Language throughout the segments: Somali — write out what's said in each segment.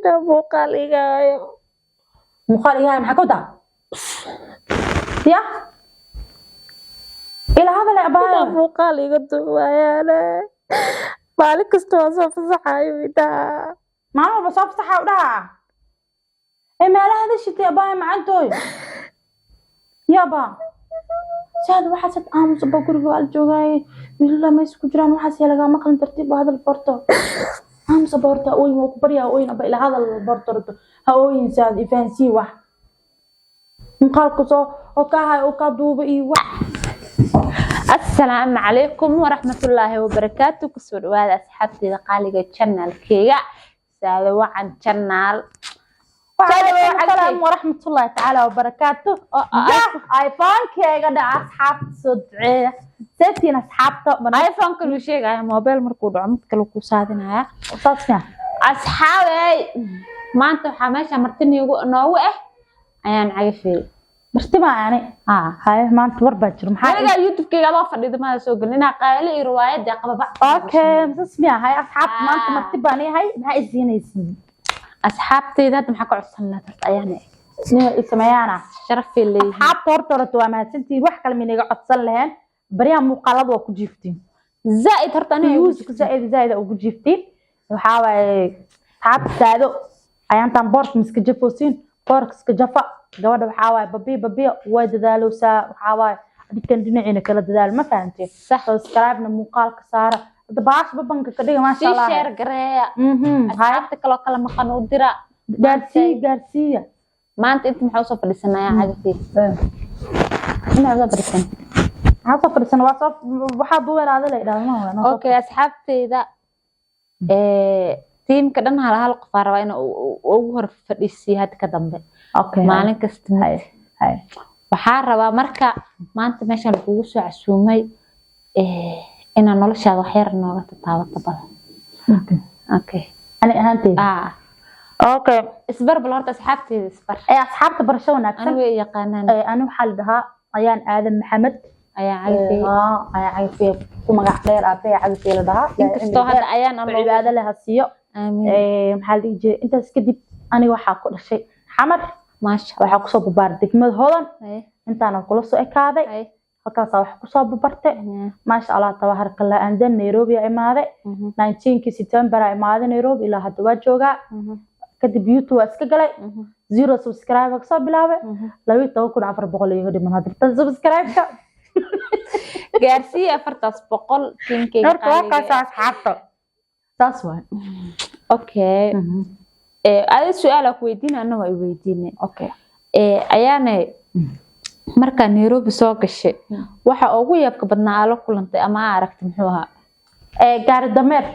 Intaa muuqaal igaayo. Muuqaal igahay maxaa ka wadaa? Ya ila hadale. Intaa Abaayo. Muuqaal iga duubayaane, maalin kasta waa soo fasaxayo idaha. Maalin walba soo fasaxa u dhaha ee meelaha hadashitay. Abaayo macantooy, yaba saad waxaad sad aamus ba, guriga waa la joogaaye, wiilala meesha ku jiraan, waxaas yaa lagaa maqlin. Tartiib oo hadal barto, aamus aba. Horta ooyin, waa ku baryaa, ooyin aba, ila hadal barto. Horta ha ooyin saad, ifaansii wax muuqaalka soo oo kaa hay oo kaa duuba iyo wax. Asalaamu calaykum waraxmatullaahi wabarakaatu. Kusoo dhawaada asxaabteyda qaaliga channelkeyga Saado Wacan Channel. وعليكم السلام ورحمة الله تعالى وبركاته. iPhone-keyga dhaca, asxaabta soo duceeya. Seetiin asxaabta? iPhone-ka luu sheegaya, mobile markuu dhaco mid kale kuu saadinaya. Saasya. Asxaabey, maanta waxaa meesha marti noogu ah ayaan cagafeeyey. Marti ma ani? Haa. Haye, maanta war baa jiro, maxaa? Weligaa YouTube-keyga adoo fadhida maada soo gelin inaa qaali iyo riwaayadii qababa. Okay, saas miya? Haye asxaabta, maanta marti baan yahay, maxaa isiinaysiin? Asxaabteyda hadda maxaa ka codsan lahayd horta, ayaan? Nima i sameeyaana? Sharafay leeyihiin. Asxaabta, horta horta waa mahadsantihiin. Wax kale minaga codsan laheen, baryaha muuqaalada waa ku jiiftiin. Zaaid horta aniga. Views-ka zaaid zaaid ugu jiiftiin. Waxaa waaye asxaabta, Saado ayaantaan boorka miska jafoosiin, boorka iska jafa. Gabadha waxaa waaye babiya babiya way dadaalowsaa. Waxaa waaye adinkan dhinaciina kala dadaal, ma fahanteen? Sax. Subscribe-na muuqaalka saara, hadda baasha babanka ka dhiga, maasha sii Allah. Share gareeya. Haye. Asxaabta kaloo kala maqan u dira. Gaarsiiya, gaarsiiya. Maanta inta maxaa usoo fadhiisanayaa cagafii? Inta usoo fadhiisan? Maxaa soo fadhiisan? Waa soo waxaa duweeraada la idhahdo ma waa. Okay, asxaabteyda, tiimka dhan hal hal qof aa rabaa in ugu hor fadhiisiyo hadda ka dambe. Maalin kasta mid. Haye haye. Waxaa rabaa marka maanta meesha lagugu soo casuumay inaad noloshaada wax yar nooga tataabato bal. Okay. Ani ahaanteyda? Ah. Okay. Isbar bal horta, asxaabteyda isbar. Ee asxaabta, barasho wanaagsan. Anigu way yaqaanaan. Ee, ani waxaa la dhahaa Ayaan Aadan Maxamed. Ayaa cagafay. Aa, ayaa Cagafey ku magac dheer, aabbahay Cagafey la dhahaa. Inkastoo hadda ayaan aan loogu cibaado leh ha siiyo. Aamiin. Ee, maxaa la dhihi jiray, intaas kadib aniga waxaa ku dhashay Xamar. Maasha. Waxaa kusoo barbaaray degmada Hodan. Intaana kula soo ekaaday. Halkaasaa wax kusoo barbartay. Maasha Allah, tabaarakallah. And then Nairobi aa imaaday 19kii September aa imaaday Nairobi, ilaa hadda waa joogaa. Kadib YouTube waa iska galay, zero subscribe kasoo bilaabay, 12,400 iga dhiman hadda subscribe-ka. Gaarsiiya 400 tiimkayga Marka waa qaaliga. Kaasa asxaabta, saas waay. Okay. Adi su-aal ku weydiina, anna waa i weydiine. Okay. Ayaane, markaa Nairobi soo gashay, waxa ugu yaabka badnaa aa la kulantay ama aa aragtay muxuu ahaa? Gaari dameer.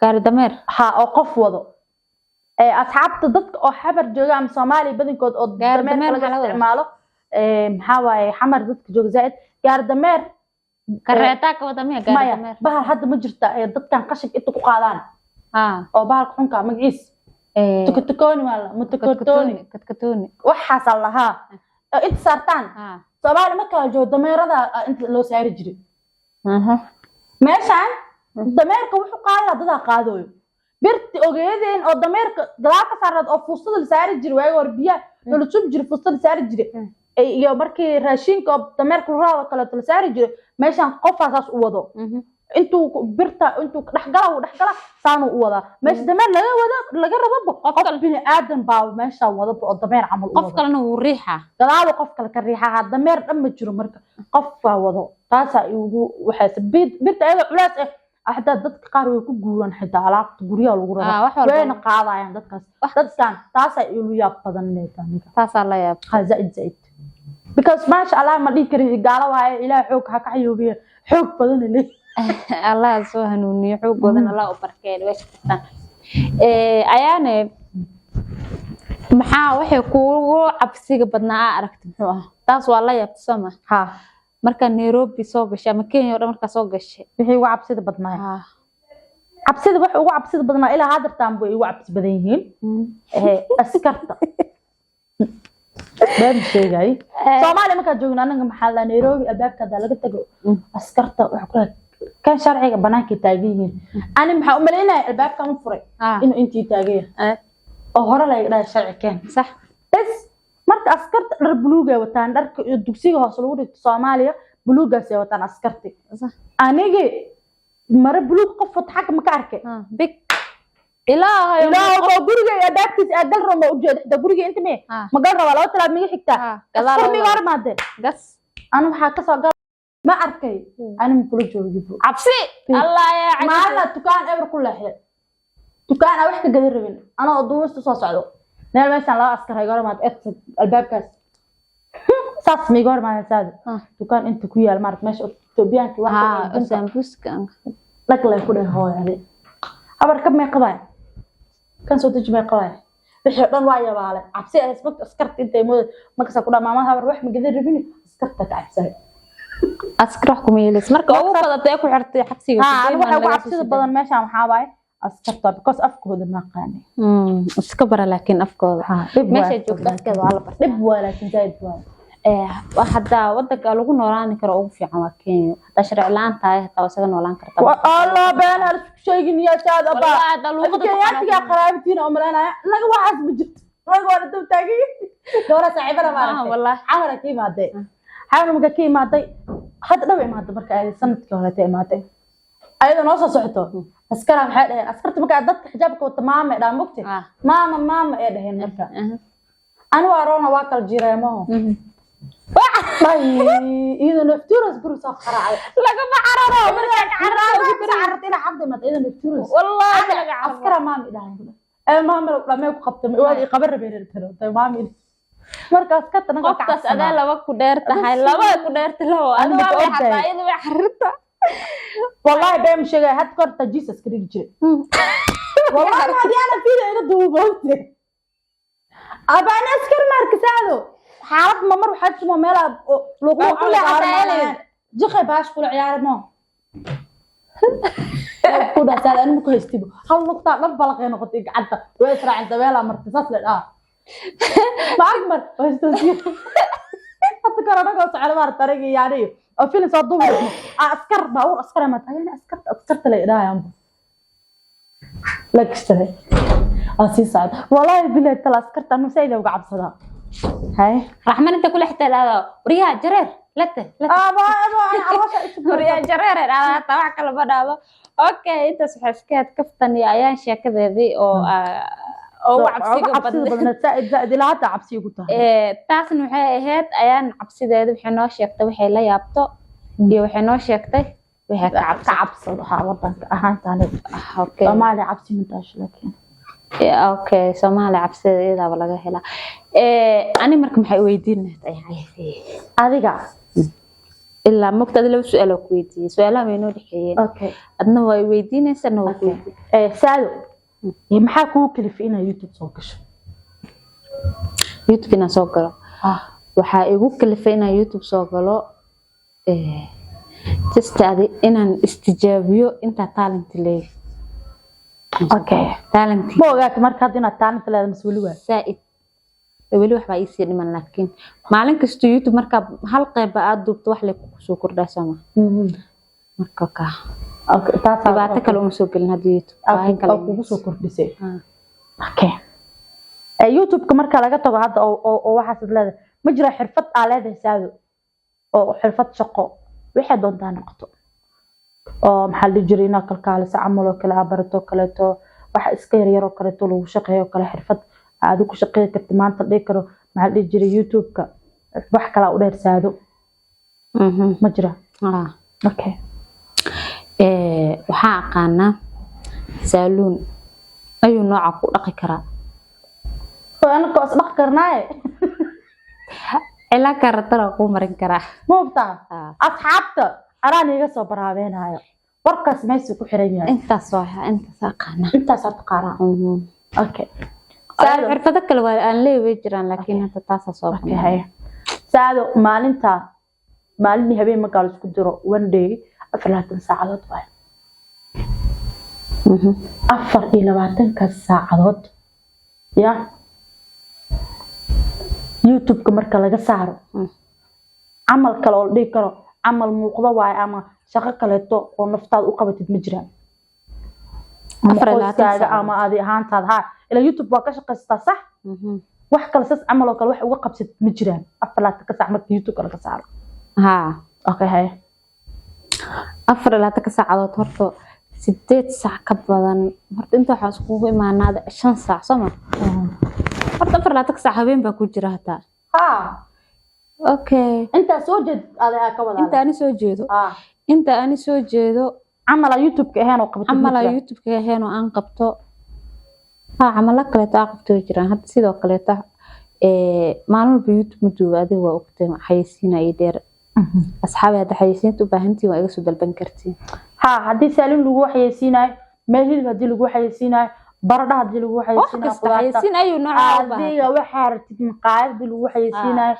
Gaari dameer? Ha, oo qof wado. Asxaabta, dadka oo Xamar jooga ama Soomaaliya badankood oo Gaari dameerka dameer laga maxaa laga wadaa? isticmaalo. Maxaa waaye, Xamar dadka jooga zaaid gaari dameer. Kareetaa ka wada miya gaari Maya. dameer? Bahal hadda ma jirta ee dadkan qashinka inta ku qaadaan oo bahalka xunka magaciis tukatukoni waa la mutukotoni. Katkatoni. Waxaasaa lahaa oo inta saartaan. Soomaaliya marka la joogo dameerada inta loo saari jiray. Meeshaan dameerka wuxuu qaadaya dadaa qaadooyo birti ogeedeen oo dameerka gadaal ka saarnaad oo fuustada la saari jiray waagi hore, biyaha lala subi jiray, fuustada la saari jiray. Iyo markii raashinka oo dameerka ruraada kaleeto la saari jiray, meeshaan qofaa saas u wado. Intuu birta intuu dhexgala, uu dhexgala, saanuu u wadaa. Meesha dameer laga wado laga rababa, qof bini aadan baa meeshaan wadaba oo dameer camal u Qof wado. kalena wuu riixaa. Gadaalu qof kale ka riixaha, dameer dhan ma jiro. Marka qof baa wado, taasaa igu waxayse birta ayadoo culays ah, xitaa dadka qaar way ku guuraan, xitaa alaabta guryaha lagu Ah, wax raraa walba. Wayna qaadayaan dadkaas. Dadkan taasaa igu yaab badan aniga. Taasaa la yaab. Ha, zaaid zaaid, because maasha Allah ma dhihi kari gaalo waaye, Ilaah xoog ha ka xayuubiye, xoog badan le. Allah soo hanuuniyo, xoogoodan Allah u barkeeyo, way shaqaystaan. Ayaane, maxaa waxay kuugu cabsiga badnaa aa aragtay muxuu ahaa? Taas waa la yaabta, soo ma? Ha. Markaa Nairobi soo gashay ama Kenya oo dhan markaa soo gashay. Wixii ugu cabsida badnaa, cabsida wax ugu cabsida badnaa ilaa haddartaan bay igu cabsi badan yihiin. Askarta, been sheegay. Soomaaliya markaa joogno anaga, maxaa la, Nairobi albaabka haddaa laga tago, askarta waxa ku leeyahay kan sharciga banaanka taagan yihiin. Ani maxaa u malaynaya albaabkan u furay inuu intii taagan yahay. Oo hore laga dhahay sharci keen. Bes marka askarta dhar buluug ay wataan, dharka iyo dugsiga hoose lagu dhigto Soomaaliya buluugaas ay wataan askarti. Anigi mare buluug qof wata xagga ma ka arkay? Big Ilaahay. Ilaahu oo guriga iyo adaabtiis aad gal rabo ujeeda xitaa guriga inta me ma gal rabaa, laba talaab miga xigtaa. Gadaal. Askar miga hormaadee. Gas. Anu waxaa kasoo gal ma arkay, ani ma kula joogi bu. Cabsi Allah ya. Maalina dukaan eber ku leexday, dukaan aan wax ka gadan rabin, anoo duubista soo socdo, meel meeshaan laba askar iga hormaad exit albaabkaas saas ma iga hormaadeen saadi. Dukaan inta ku yaal maarata meesha Etoobiyaanka wax Sambuuska. Dhag lay ku dhahay, hooyade habar ka may qabaay kan soo deji may qabaay, wixii oo dhan waa yabaale cabsi ay isbagta askarta intay mooday. Markaasa ku dhaha, maamada habar wax ma gadan rabin, askarta ka cabsaday. Askar wax kuma yeelaysa marka ugu badatay ku xirtay xabsiga. Ha, anigu waxa ugu cabsida badan meeshaan waxaa waaye askarta, because afkooda ma aqaani. Iska bara laakiin afkooda. Dhib. Meesha joogto afkeeda waa la bartaa. Dhib waa, laakiin zaaid waa. Haddaa wadanka lagu noolaani karo ugu fiican waa Kenya. Haddaa sharci la-aan tahay hataa waa isaga noolaan kartaa. Allah, been aan isku sheegin yaa saad abaa. Wallahi, haddaa luuqada. Kenyaatiga qaraabatiin oo malaynaya naga waxaas ma jirto, naga waa dab taagay gabadha saaxiibada maaragtay. Wallahi. Camara ka imaaday, xamar marka ka imaaday, hadda dhow imaaday, marka ay sanadkii horeeta imaaday ayadoo noo soo socoto askara waxay dhaheen askarta marka dadka xijaabka wata maama ay dhahaan mugti. Maama maama ay dhaheen marka anigu aroona waa kala jireemaho iyadoo nafturas guri soo qaraacay. Lagama cararo markaa ka cararta inaa xabda imaata iyadoo nafturas. Wallahi laga cararo. Askara maami dhahay ee maama lagu dhamee ku qabtay waa i qaban rabeen tiro maami marka askarta naga. Qofkaas adaa laba ku dheer tahay, laba ku dheerta labo. Aniga ada waa orday. Xataa iyada way xarirta. Wallahi been sheegay, had korta Jesus ka dhigi jiray. Wallahi hadii ana fiida ila duubowte abaan askar markasaado xaalad ma mar waxaa jirta meel luqluq. Waa kula cadaalayd. Jiqay baash kula ciyaarmo ku dhasaad anigu ku haystibo hal lugtaa dhab balaqay noqotay, gacanta way israacin, dabeelaa martay saas le dhaa maag mar haystoosiyo hadda kor anagoo socda maarata aniga iyo aniga oo filin soo duubi rabno askar baabuur askar ma tahay askarta askarta la idhahayanba la gashtaday aan sii socda. Wallahi bilahi tala askarta anu sayda uga cabsadaa hay. Raxman inta kula xitaa dhahdaa, waryaha jareer late late. Aba aba ana caloosha isu. Waryaha jareer ay dhahdaa, hataa wax kale ma dhahdo. Okay, intaas waxaa iska had kaftan iyo ayaan sheekadeedii oo oo ugu cabsiga cabsida badneed. Badneed zaaid zaaid, ilaa hadda cabsi ugu tahay. Taasna waxay ahayd ayaan cabsideeda. Waxay noo sheegtay waxay la yaabto iyo waxay noo sheegtay waxay ka ka cabsato. Cabsado waxaa wadanka ahaanta aniga. Okay. Soomaaliya cabsi ma taasho laakiin. Okay, Soomaaliya cabsideeda iyadaaba laga helaa. Ani marka maxay weydiin lahayd ayaan? Adiga. Ilaa mogta adi laba su-aal oo ku weydiiyey, su-aalaha way noo dhexeeyeen. Okay. Adna waa weydiinaysa, adna waa ku weydiin. Saado, maxaa kugu kalifay inaad YouTube soo gasho? YouTube inaan soo galo waxaa igu kalifay inaan YouTube soo galo just adi inaan istijaabiyo intaa talent leeyahay. Talent. Ma ogaata marka hadda inaad talent leedahay mase weli waa? Zaaid, weli waxbaa iisii dhiman, laakiin maalin kasta YouTube markaa hal qeyba aad duubto wax lay kusoo kordhaa sooma marka ka Okay, taasaa dhibaato kale uma soo gelin hadda YouTube, baahi kale. Oo kugu soo kordhisay. Okay. YouTube-ka marka laga tago hadda oo waxaas leedahay, ma jira xirfad aa leedahay Saado, oo xirfad shaqo waxay doontaa noqoto, oo maxaa la dhihi jiray, inaad kalkaaliso camal oo kale aa barato kaleeto, waxa iska yaryar oo kaleeto lagu shaqeeyo oo kale, xirfad aad ku shaqeyn karti maanta la dhihi karo, maxaa la dhihi jiray, YouTube-ka wax kalaa u dheer Saado, ma jira? Okay. Waxaa aqaanaa saaluun ayuu nooca ku dhaqi karaa. Oo anaka is dhaqi karnaaye. Cilaa karatana kuu marin karaa. Ma hubtaa? Asxaabta anaan iga soo baraabeenaayo warkaas meesuu ku xiran yahay. Intaas waa intaas aqaanaa. Intaasaa taqaanaa. Okay. Xirfado kale waa aan leeyahay, way jiraan, laakiin hadda taasaa soo Okay, haya. Saado, maalinta maalinii habeen markaa la isku diro, one day 24 saacadood waayo. 24-ka saacadood ya YouTube-ka marka laga saaro, camal kale oo la dhihi karo camal muuqdo waayo ama shaqo kaleeto oo naftaada u qabatid ma jiraan? Ama 24 qoyskaaga saacadood. Ama adi ahaantaada, ha, ila YouTube waa ka shaqaysataa, sax? Mhm. Wax kale sas camal oo kale wax uga qabsid ma jiraan 24-ka saac marka YouTube laga saaro? Haa. Okay, haye. 24-ka saacadood horta 8 saac ka badan horta inta waxaa iskugu imaanaada 5 saac, soo ma? Horta 24-ka saac habeen baa ku jira hataa. Ha. Okay. Intaa soo jeed adaa ka wada. Inta ani soo jeedo. Ha. Inta ani soo jeedo. Camala YouTube-ka ahayn oo qabatid ma camala jiraan? YouTube-ka ahayn oo aan qabto, ha, camalo kaleeto aan qabto way jiraan. Hadda sidoo kaleeto maalin walba YouTube ma duuba. Adiga waa ogtay, xayeysiina ii dheer. Asxaabi, hadda xayeysiinta u baahantiin waa iga soo dalban kartiin. Ha, haddii saalin lagu xayeysiinayo, meel hilib haddii lagu xayeysiinayo, baradho haddii lagu wax xayeysiinayo, kasta khudaarta. Xayeysiin ayuu noocaa u baahan. Adiga waxaa rabtid, maqaayad haddii lagu xayeysiinayo,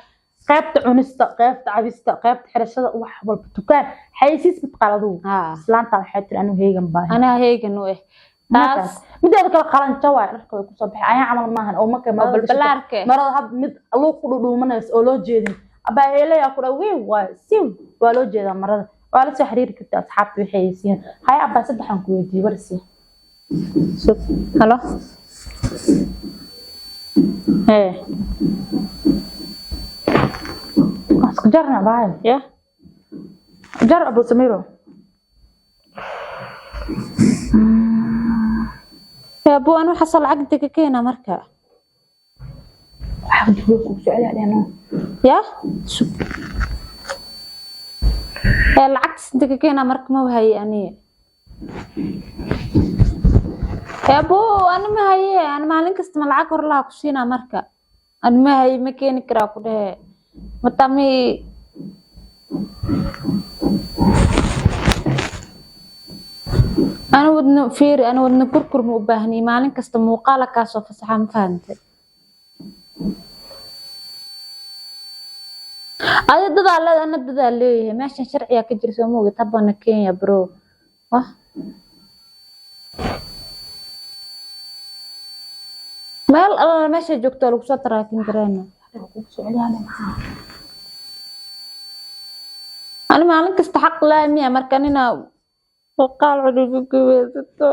qaybta cunista, qaybta cabista, qaybta xirashada, wax walba, dukaan xayeysiis mataqaan adigu. Islaanta waxay tiri anigu heegan baahan. Anaa heegan u eh taas. Mideeda kale qalanjo waay, dharka way kusoo baxay ayaa camal maahan oo markay oo marada gashato, balbalaarka eh. Marada had mid luuq ku dhudhuumanayso oo loo jeedin abaaheelaya ku dha wiiw waay siw waa loo jeedaa marada. Waa la soo xiriiri kartaa asxaabta waxay haysiin. Haya abaa, saddexan ku weydiiyey, warsi. Sug. Halo. Hee, isku jarna baay. Ya. Jar, Abu Samiro. Abu, anu waxaasoo lacag inta ka keena marka? Waxaa dib loo kugu soo celiyaa. Ya, sug. Ee lacagtas inta ka keena marka? Ma haye aniga. Abu, ani ma haye. Ani maalin kasta ma lacag hor laha ku siinaa marka? Ani ma haye, ma keeni karaa ku dhehe matami. Ani wadna fiiri, ani wadna kurkur ma u baahni maalin kasta muuqaala kaasoo fasaxa, ma fahantay? Adi dadaa leeda, ana dadaa leeyahay. Meeshan sharciyaa ka jira, soo ma ogid? Habana Kenya, bro. Wah, meel alla meesha joogto waa lagu soo taraakin kareena. Kugu soo celiyaa maxaa? Ani maalin kasta xaq laa miya marka nina muuqaal cunuga gubaysato?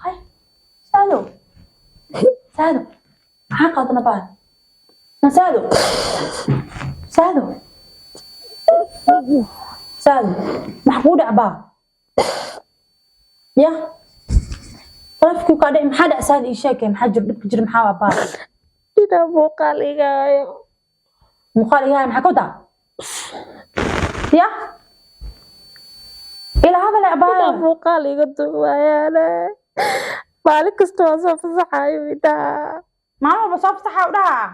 Hay, Saado, Saado, maxaa qaadana baa ma? Saado, Saado, Saado, maxaa kugu dhac baa? Ya qolofkii kaa dhici, maxaa dhac? Saado, ii sheekay, maxaa jir? Dhibka jir maxaa waa baa? Inaa muuqaal iga hayo. Muuqaal iga haya maxaa ka wadaa? Ya ila hadale. Inaa Abaayo. muuqaal iga duubayaane maalin kasta waa soo fasaxayo idhaha. Maalin walba soo fasaxa u dhahaa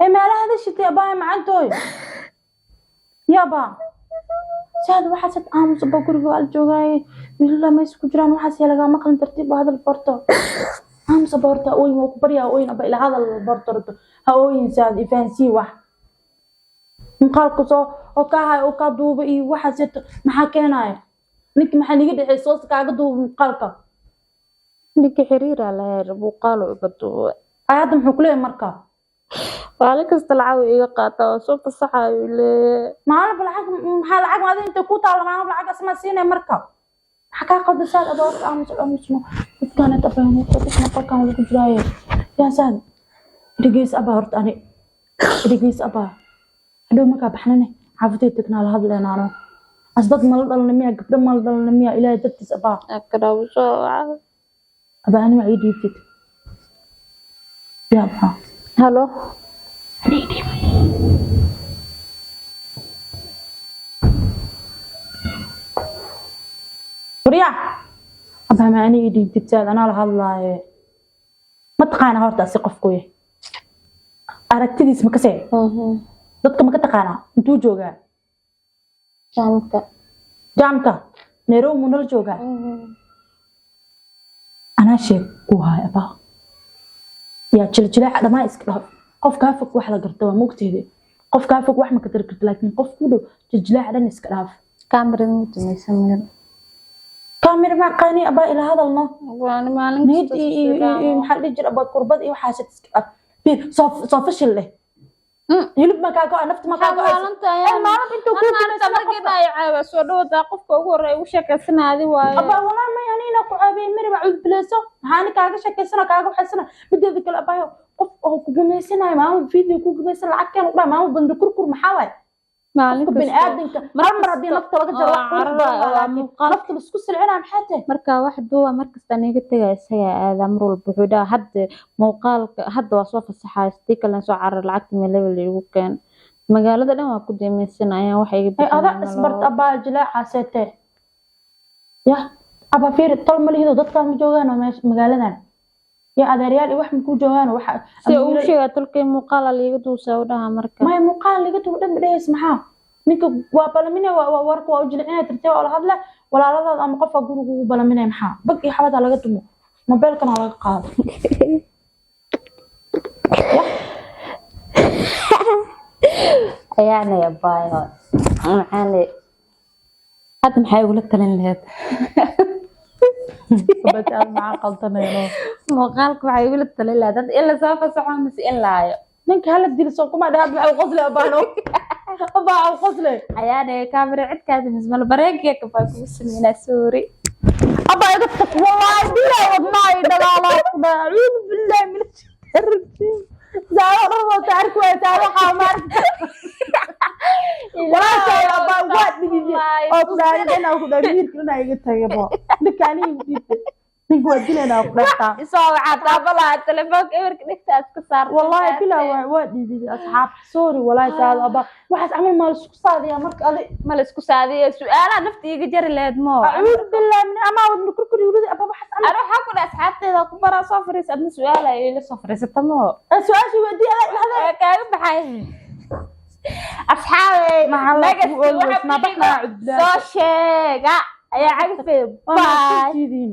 ee meelaha hadashitay abaayo macantooy. Yaba saad waxaad sad aamus ba, guriga waa la joogaaye, wiilala meesha ku jiraan, waxaas yaa lagaa maqlin. Tartiib oo hadal barto, aamus aba horta. Ooyin waa ku baryaa, ooyin aba, ila hadal barto horta, ha ooyin. Saad ifaansii wax muuqaalka soo oo kaa hayo oo kaa duuba iyo waxaas yato, maxaa keenaya? Ninka maxaa niga dhexey soo kaaga duuba muuqaalka? Ninka xiriiraa lahayn, muuqaal oo iga duubay. Ay, hadda muxuu kuleeyahay marka? Maalin kasta lacag uu iga qaataa, waa soo fasaxayo leeyahay. Maalinba lacag maxaa? Lacag maada intay ku taalla maalinba lacag asmaa siinaya marka? Maxaa kaa qaldan, saad? Adoo horta aamus aamusno, dadkaan abaa qolkaan lagu jiraaye. Yaa saad, dhegeys abaa, horta ani dhegeys abaa. Hadhow markaa baxnane xaafadey tagnaa la hadleenaano. As dad mala dhalna miya? Gabdho mala dhalna miya? Ilaahay dartiis abaa. Akarabu soo waca. Abaa, ani waa ii dhiibtid yaa abaa. Halo. Ani ii dhiib. Waryaa abaa, ma ani ii dhiibtid? Saad, anaa la hadlaaye. Ma taqaana horta asi qofku yahay? Aragtidiis ma kasee? Dadka ma ka taqaanaa? Intuu joogaa? Jaamka. Jaamka Nairobi muu nala joogaa? Anaa sheeg ku haay abaa, yaa jiljilaaca dhammaan iska dhaaf. Qof kaa fog wax la garta waa mogteede, qof kaa fog wax ma ka tari karta, laakiin qof ku dhow jiljilaaca dhan iska dhaaf. Kaamirada ma tumaysan meel? Kaamira ma qani abaa, ila hadalno. Waan maalin niyad kasta iyo maxaa la dhihi jira abaa, kurbad iyo waxaas iska dhaaf. Fiir, soo soo fashil leh. Yulib ma kaa go-a, nafta ma kaa go-ayso? Maalinta ayaan Maalin intuu kuu maalinta markii ay caawa soo dhawadaa, qofka ugu horreeya ugu sheekaysanaadi waayo. Abaa, walaa may ani inaa ku caabiye mari baa cudbilayso. Maxaa ani kaaga sheekaysana, kaaga waxaysana? Mideeda kale, abaayo, qof oo ku gumaysanayo maalmo video ku gumaysan, lacag keen u dhaha maalmo bandi kurkur, maxaa waay? Maalin qofka kasta bini'aadamka hal mar haddii nafta laga jaro wax qurux badan waa, waa laakiin muuqaal. Nafta laisku silcinaa, maxaa tahay? Marka wax duuba markasta aniga tagaa, isagaa aadaa. Mar walba wuxuu dhahaa, hadda muuqaalka hadda waa soo fasaxaa, sidii kalena soo carar, lacagta meel level igu keen. Magaalada dhan waa ku deemeysanayaan, wax iga Ay, adaa bixinayaan ma isbart laho. Abaa, jilaacaasete yah. Abaa, fiiri, tol ma lihido, dadkaan ma joogaan oo meesha magaaladan ya adeeryaal iyo wax ma ku joogaan waxa. Si ugu sheegaa tolkay muuqaala liiga duusaa u dhahaa marka. Maya, muuqaal laga tugo dhan ma dhehaysa. Maxaa ninka waa balaminaya, waa warka waa u jilicina, tartiib waa la hadle walaaladaada ama qofka guriga ugu balaminaya. Maxaa bag iyo xabada laga tumo, mobeelkana laga qaado? Ayaanay, abaayo macaane, hadda maxay igula talin lahayd? Bas aad maxaa qaldanayno? Muuqaalka waxay igula talin lahayd hadda in lasoo fasaxo mise in la hayo? Ninka hala dilo kuma dhaha. Maxaa u qosle, abaano? Abaa, u qosle. Ayaanay, kaamira cidkaasi mismal bareenkiya kabaa kugu sameynaa, sorry. Abaa, iga tag, wallaahi bilaa wadnaa dhalaalaa ku dhaha. Acuudu billahi min ashaytaani rajiim. Saaro dhan waa taarku waa taa, waxaa maarka walaashay. Abaa, waa dhigiyay oo ku dhahay inaa ku dhahay miirka inaa iga tagabo. Ninka aniga igu dhiibtay, ninka waa dilaynaa ku dhahtaa. Isoo waxaa taabalaa telefoonka eberka dhigta iska saar. Wallaahi bilaa waa dhigiyay. Asxaab, sorry, wallaahi saado. Abaa, waxaas camal maa laisku saadiyaa marka adi? Ma la isku saadiyo, su-aalaha nafta iiga jari lahayd moo. Acuudu billahi min amaa wadna kurkuri yuridi. Abaa, waxaas camal. Ani waxaa ku dhahay asxaabteeda ku baraa, soo fariis adna, su-aala ila soo fariisata moo. Su-aashii weydii adaa dhahday. Waa kaaga baxay, asxaabey. Maxaa la Nagasti kugu oolweys? waxa Ma ku baxnaa xigo cudbilaasha. Soo sheega ayaa cagafay. Waa Bye. mahadsantihiin.